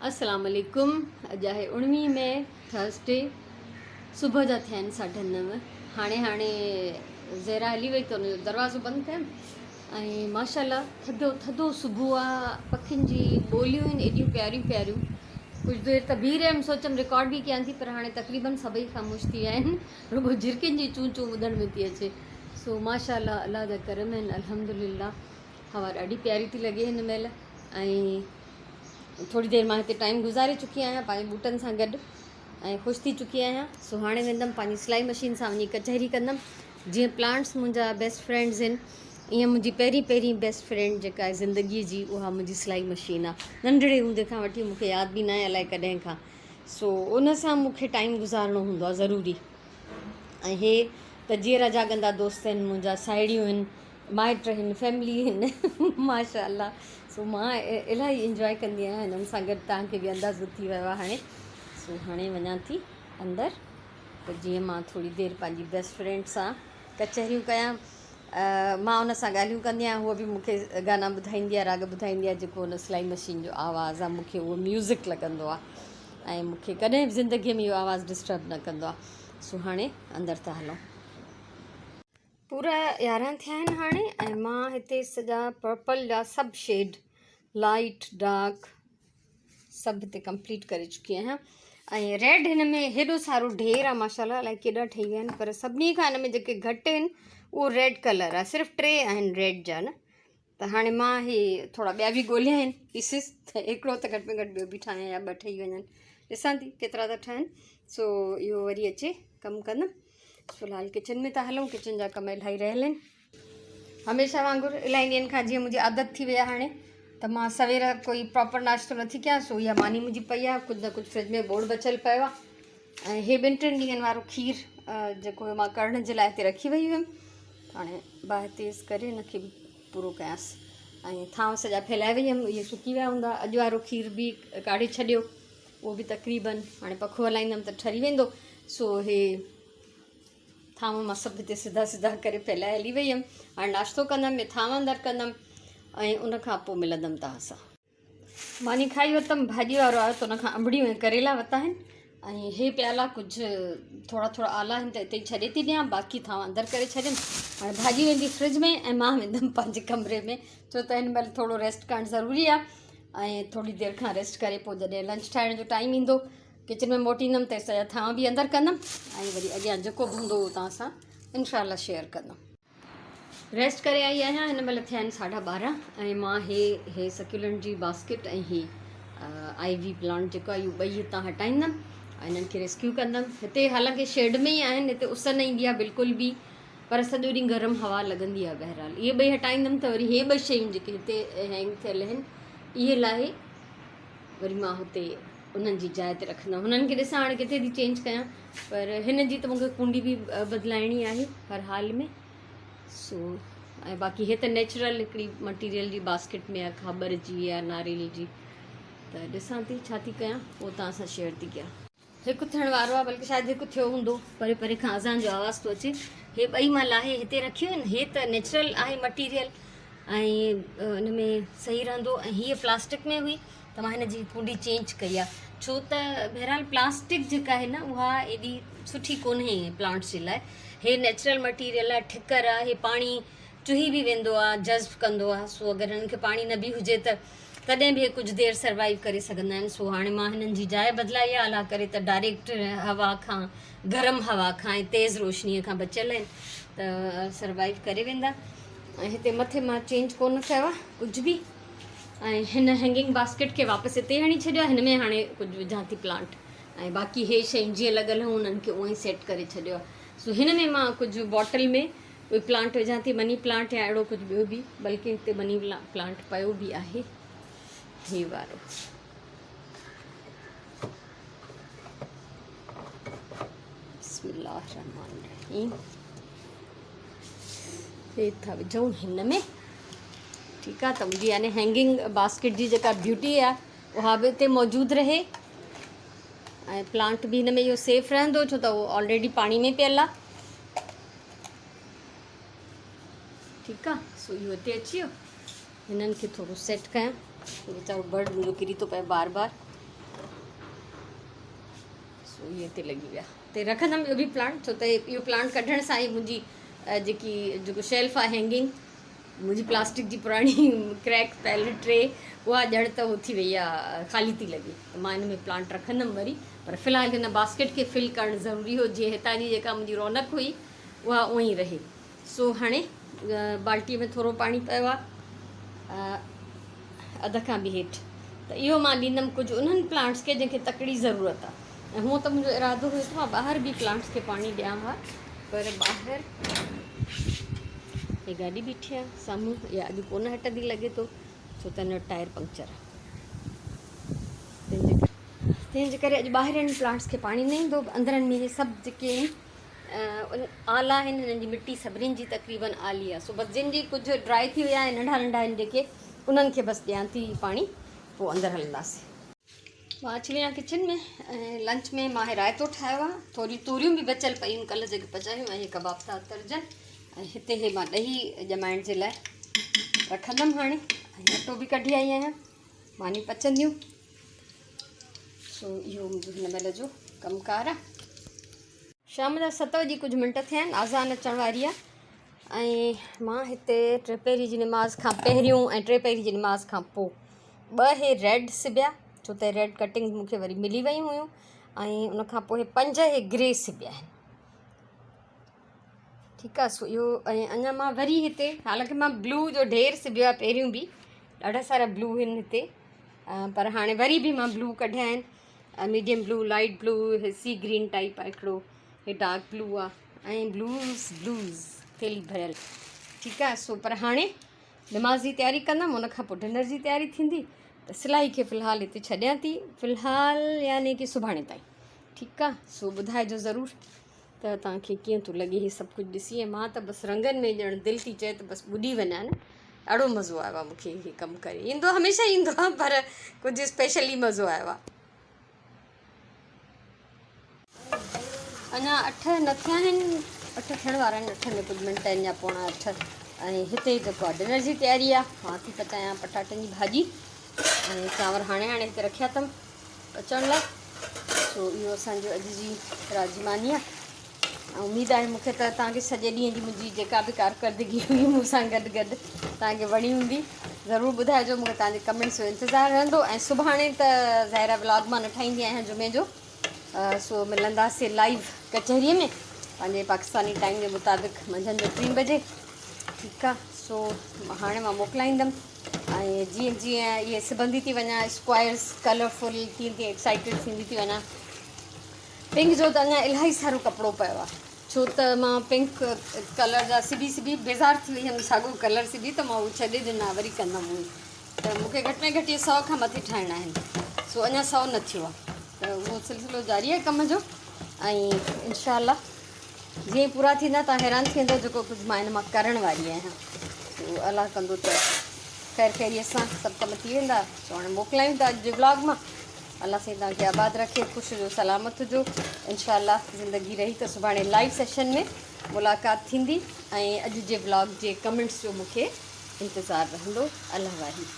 السلام عليڪم اڄ آهي اڻويهه مئي ٿرسڊي صبح جا ٿيا آهن ساڍا نو هاڻي هاڻي زهرا هلي وئي ته ان جو دروازو بند ڪيم ۽ ماشاء الله ٿڌو ٿڌو صبح آ پکين جي ٻوليون آهن ايڏيون پياريون پياريون ڪجهه دير ته بيهي رهيم سوچيم رڪارڊ به ڪيان ٿي پر هاڻي تقريبن سڀئي خاموش ٿي ويا آهن رڳو جهرڪين جي چون چون ٻڌڻ ۾ ٿي اچي سو ماشاء الله الله جا ڪرم آهن الحمدلله هوا ڏاڍي پياري ٿي لڳي هن مهل ۽ ٿوري دير مان هتي ٽائيم گذاري چڪي آهيان پنهنجي ٻوٽن سان گڏ ۽ خوش ٿي چڪي آهيان سو هاڻي ويندم پنهنجي سلائي مشين سان وڃي ڪچهري ڪندم جيئن پلانٽس منهنجا بيسٽ فرينڊز آهن ائين منهنجي پهرين پهرين بيسٽ فرينڊ جيڪا آهي زندگي جي اها منهنجي سلائي مشين آهي ننڍڙي هوندي کان وٺي مونکي ياد به ناهي الائي ڪڏهن کان سو ان سان مونکي ٽائيم گذارڻو هوندو آهي ضروري ۽ هي ته جيئرا جاڳندا دوست آهن منهنجا ساهيڙيون آهن مائٽ آهن فيملي آهن ماشاء الله سو مان الاهي انجواء ڪندي آهيان هنن سان گڏ توهان کي به اندازو ٿي ويو آهي هاڻي سو هاڻي وڃان ٿي اندر ته جيئن مان ٿوري دير پنهنجي بيسٽ فرينڊ سان ڪچهريون ڪيان مان ان سان ڳالهيون ڪندي آهيان هوء به مون کي گانا ٻڌائيندي آهي راڳ ٻڌائيندي آهي جيڪو هن سلائي مشين جو آواز آهي مون کي اهو ميوزڪ لڳندو آهي ۽ مون کي ڪڏهن به زندگيء ۾ اهو آواز ڊسٽرب نه ڪندو آهي سو هاڻي اندر ٿا هلون. پورا 11 ٿيا آهن هاڻي ۽ مان هتي سڄا پرپل جا سڀ شيڊ لائيٽ ڊارڪ سڀ هتي ڪمپليٽ ڪري چڪي آهيان ۽ ريڊ هن ۾ هيڏو سارو ڍير آهي ماشاء الله الائي ڪيڏا ٺهي ويا آهن پر سڀني کان هن ۾ جيڪي گهٽ آهن اهو ريڊ ڪلر آهي صرف ٽي آهن ريڊ جا نه ته هاڻي مان هي ٿورا ٻيا به ڳوليا آهن پيسز ته هڪڙو ته گهٽ ۾ گهٽ ٻيو به ٺاهيان يا ٻه ٺهي وڃن ڏسان ٿي ڪيترا ٿا ٺهن سو اهو وري اچي ڪم ڪندم في الحال ڪچن ۾ ٿا هلون ڪچن جا ڪم الاهي رهيل آهن هميشه وانگر الاهي ڏينهن کان جيئن منهنجي عادت ٿي وئي آهي هاڻي ته مان سوير ڪوئي پراپر ناشتو نٿي ڪيان سو اها ماني منهنجي پئي آهي ڪجهه نه ڪجهه فرج ۾ ٻوڙ بچيل پيو آهي ۽ هي ٻن ٽن ڏينهن وارو کير جيڪو مان ڪڙهڻ جي لاء هتي رکي وئي هيم هاڻي باهه تيز ڪري هن کي به پورو ڪيانس ۽ ٿانو سڄا ڦهلائي وئي هيم اهي سڪي ويا هوندا اڄ وارو کير به ڪاڙهي ڇڏيو اهو به تقريبن هاڻي پکو هلائيندم ته ٺري ويندو سو هي ٿانو مان سڀ هتي سڌا سڌا ڪري ڦهلائي هلي وئي هيم هاڻي ناشتو ڪندم ٿانو اندر ڪندم ۽ ان کان پوء ملندم توهان سان. ماني کائي ورتم، ڀاڄي وارو آيو ته ان کان انبڙيون ۽ ڪريلا ورتا آهن ۽ هي پيالا ڪجهه ٿورا ٿورا آلا آهن ته اتي ئي ڇڏي ٿي ڏيان باقي ٿانو اندر ڪري ڇڏيم هاڻي ڀاڄي ويندي فرج ۾ ۽ مان ويندم پنهنجي ڪمري ۾ ڇو ته هن مهل ٿورو ريسٽ ڪرڻ ضروري آهي ۽ ٿوري دير کان ريسٽ ڪري پوء جڏهن لنچ ٺاهڻ جو ٽائيم ايندو ڪچن ۾ موٽيندم ته سڄا ٿانو به اندر ڪندم ۽ وري اڳيان جيڪو به هوندو اهو توهان سان انشاء الله شيئر ڪندم. ريسٽ ڪري آئي آهيان هن مهل ٿيا آهن ساڍا ٻارهن ۽ مان هي هي سڪيولنٽ جي باسڪيٽ ۽ هي آئي وي پلانٽ جيڪو آهي اهو ٻئي هتان هٽائيندم ۽ هنن کي ريسڪيو ڪندم هتي حالانڪه شيڊ ۾ ئي آهن هتي اس نه ايندي آهي بلڪل به پر سڄو ڏينهن گرم هوا لڳندي آهي بهرحال اهي ٻئي هٽائيندم ته وري هي ٻه شيون جيڪي هتي هينگ ٿيل آهن اهي لاهي وري مان هتي انهن جي جاء تي رکندم هنن کي ڏسان هاڻي ڪٿي ٿي چينج ڪيان پر هن جي ته مونکي ڪونڊي به بدلائڻي آهي هر حال ۾ سو ۽ باقي هي ته نيچرل هڪڙي مٽيريل جي باسڪيٽ ۾ آهي کاٻر جي يا ناريل جي ته ڏسان ٿي ڇا ٿي ڪيان پوء توهان سان شيئر ٿي ڪيان. هڪ ٿيڻ وارو آهي بلڪه شايد هڪ ٿيو هوندو پري پري کان اذان جو آواز ٿو اچي هي ٻئي مان لاهي هتي رکيون آهن هي ته نيچرل آهي مٽيريل ۽ ان ۾ صحيح رهندو ۽ هيء پلاسٽڪ ۾ هئي ته مان هن جي ڪونڊي چينج ڪئي آهي ڇو ته بهرحال پلاسٽڪ جيڪا آهي نه اها ايڏي سٺي ڪونهي پلانٽس جي لاء هي نيچرل مٽيريل آهي ٺڪر آهي هي پاڻي چهي به ويندو آهي جذب ڪندو آهي سو اگر هنن کي پاڻي نه به هجي ته تڏهن به هي ڪجهه دير سروائيو ڪري سگهندا آهن سو هاڻي مان هنن جي جاء بدلائي آهي الله ڪري ته ڊائريڪٽ هوا کان گرم هوا کان ۽ تيز روشنيء کان بچيل آهن ته سروائيو ڪري ويندا ۽ هتي مٿي مان چينج ڪونه ڪيو آهي ڪجهه به ۽ هن هينگنگ باسڪيٽ کي واپس اتي هڻي ڇڏيو آهي هن ۾ هاڻي ڪجهه وجهان ٿي پلانٽ ۽ باقي هي شيون جيئن لڳل هيون انهن کي اونئن ئي سيٽ ڪري ڇڏيو آهي سو هن ۾ مان ڪجهه باٽل ۾ ڪوئي پلانٽ وجهان ٿي مني پلانٽ يا اهڙو ڪجهه ٻيو به بلڪه هتي مني پلانٽ پيو به آهي هي وارو بسم الله الرحمن الرحيم هي ٿا وجهون هن ۾ ٺيڪ آ ته منهنجي يعني هينگنگ باسڪيٽ جي جيڪا بيوٽي آ اها به اتي موجود رهي ۽ پلانٽ به هن ۾ اهو سيف رهندو ڇو ته اهو آلريڊي پاڻي ۾ پيل آ ٺيڪ آ سو اهو هتي اچي ويو هنن کي ٿورو سيٽ ڪيان ويچارو برڊ منهنجو ڪري ٿو پئي بار بار. سو اهي هتي لڳي ويا. هتي رکندم اهو به پلانٽ ڇو ته اهو پلانٽ ڪڍڻ سان ئي منهنجي جيڪي جيڪو شيلف آهي هينگنگ منهنجي پلاسٽڪ جي پراڻي ڪريڪ پيل ٽري اها ڄڻ ته هو ٿي وئي آهي خالي ٿي لڳي ته مان ان ۾ پلانٽ رکندم وري پر في الحال هن باسڪيٽ کي فل ڪرڻ ضروري هو جيئن هتان جي جيڪا منهنجي رونق هئي اها اونئن ئي رهي سو هاڻي بالٽيء ۾ ٿورو پاڻي پيو آهي اڌ کان به هيٺ ته اهو مان ڏيندم ڪجهه انهن پلانٽس کي جن کي تڪڙي ضرورت آهي ۽ هونء ته منهنجو ارادو هيو ته مان ٻاهر به پلانٽس کي پاڻي ڏيان ها پر ٻاهر هي گاڏي بيٺي آهي سامهون اها اڄ ڪونه هٽندي لڳي ٿو ڇو ته هن جو ٽائر پنڪچر آهي تنهن جي ڪري اڄ ٻاهرين پلانٽس کي پاڻي نه ايندو اندرن ۾ هي سڀ جيڪي آهن آلا آهن هنن جي مٽي سڀني جي تقريبن آلي آهي سو بس جن جي ڪجهه ڊرائي ٿي ويا آهن ننڍا ننڍا آهن جيڪي انهن کي بس ڏيان ٿي پاڻي پوء اندر هلنداسين. مان اچي وئي آهيان ڪچن ۾ ۽ لنچ ۾ مان هي رائتو ٺاهيو آهي ٿوري توريون به بچيل پيون آهن ڪلهه جيڪي پچايون ۽ هي ڪباب ٿا ترجن ۽ هتي هي مان ڏهي ڄمائڻ جي لاء رکندم هاڻي ۽ اٽو به ڪڍي آئي آهيان مانيون پچنديون سو اهو منهنجو هن مهل جو ڪم ڪار آهي. شام جا ست وڄي ڪجهه منٽ ٿيا آهن آذان اچڻ واري آهي ۽ مان هتي ٽي پهري جي نماز کان پهريون ۽ ٽي پهري جي نماز کان پوء ٻه هي ريڊ سبيا ڇو ته ريڊ ڪٽنگ مون کي وري ملي ويون هيون ۽ ان کان پوء پنج هي گري سبيا آهن ٺيڪ آهي سو اهو ۽ اڃا مان وري هتي حالانڪه مان بلو جو ڍير سبيو آهي پهريون به ڏاڍا سارا بلو آهن هتي پر هاڻي وري به مان بلو ڪڍيا آهن ميڊيم بلو لائيٽ بلو هي سي گرين ٽائيپ آهي هڪڙو هي ڊارڪ بلو آهي ۽ بلوز بلوز ٿيلهي ڀريل ٺيڪ آهي سو پر هاڻي نماز جي تياري ڪندم ان کان پوء ڊنر جي تياري ٿيندي ته سلائي کي في الحال هتي ڇڏيان ٿي في الحال يعني ڪي سڀاڻي تائين ٺيڪ آهي سو ٻڌائجو ضرور ته توهان کي ڪيئن ٿو لڳي هي سڀ ڪجهه ڏسي ۽ مان ته بس رنگن ۾ ڄڻ دل ٿي چئي ته بس ٻڏي وڃان ڏاڍو مزو آيو آهي مونکي هي ڪم ڪري ايندو هميشه ايندو آهي پر ڪجهه اسپيشلي مزو آيو آهي. اڃا اٺ نه ٿيا آهن اٺ ٿيڻ وارا آهن اٺ ۾ ڪجهه منٽ آهن يا پوڻا اٺ ۽ هتي جيڪو آهي ڊنر جي تياري آهي مان ٿي پچايان پٽاٽن جي ڀاڄي ۽ چانور هاڻي هاڻي هتي رکيا اٿم پچڻ لاء سو اهو اسانجو اڄ جي رات جي ماني آهي ۽ اميد آهي مونکي ته توهان کي سڄي ڏينهن جي منهنجي جيڪا به ڪارڪردگي هئي مون سان گڏ گڏ توهان کي وڻي هوندي ضرور ٻڌائجو مونکي توهان جي ڪمينٽس جو انتظار رهندو ۽ سڀاڻي ته ظاهر آهي ولاگ مان نه ٺاهيندي آهيان جمعي جو سو ملنداسي لائيو ڪچهري ۾ پنهنجي پاڪستاني ٽائيم جي مطابق منجهند جو ٽين بجي ٺيڪ آهي سو هاڻي مان موڪلائيندم ۽ جيئن جيئن اهي سبندي ٿي وڃان اسڪوائرس ڪلرفل تيئن تيئن ايڪسائيٽيڊ ٿيندي ٿي وڃان پنڪ جو ته اڃا الاهي سارو ڪپڙو پيو آهي ڇو ته مان پنڪ ڪلر جا سبي سبي بيزار ٿي وئي هيم ساڳو ڪلر سبي ته مان اهو ڇڏي ڏنا وري ڪندم اهي ته مون کي گهٽ ۾ گهٽ اهي سؤ کان مٿي ٺاهڻا آهن سو اڃا سؤ نه ٿيو آهي ته اهو سلسلو جاري آهي ڪم جو ۽ انشاء الله جيئن ئي پورا ٿيندا توهان حيران ٿي ويندؤ جيڪو ڪجهه مان ان مان ڪرڻ واري آهيان سو الله ڪندو ته خير خيريت سان سڀ ڪم ٿي ويندا سو هاڻي موڪلايون ٿا اڄ جي ولاگ مان الله سائين توهان کي آباد رکي خوش هجو سلامت هجو انشاء الله زندگي رهي ته سڀاڻي لائيو سيشن ۾ ملاقات ٿيندي ۽ اڄ جي ولاگ جي ڪمينٽس جو مونکي انتظار رهندو الله واهي.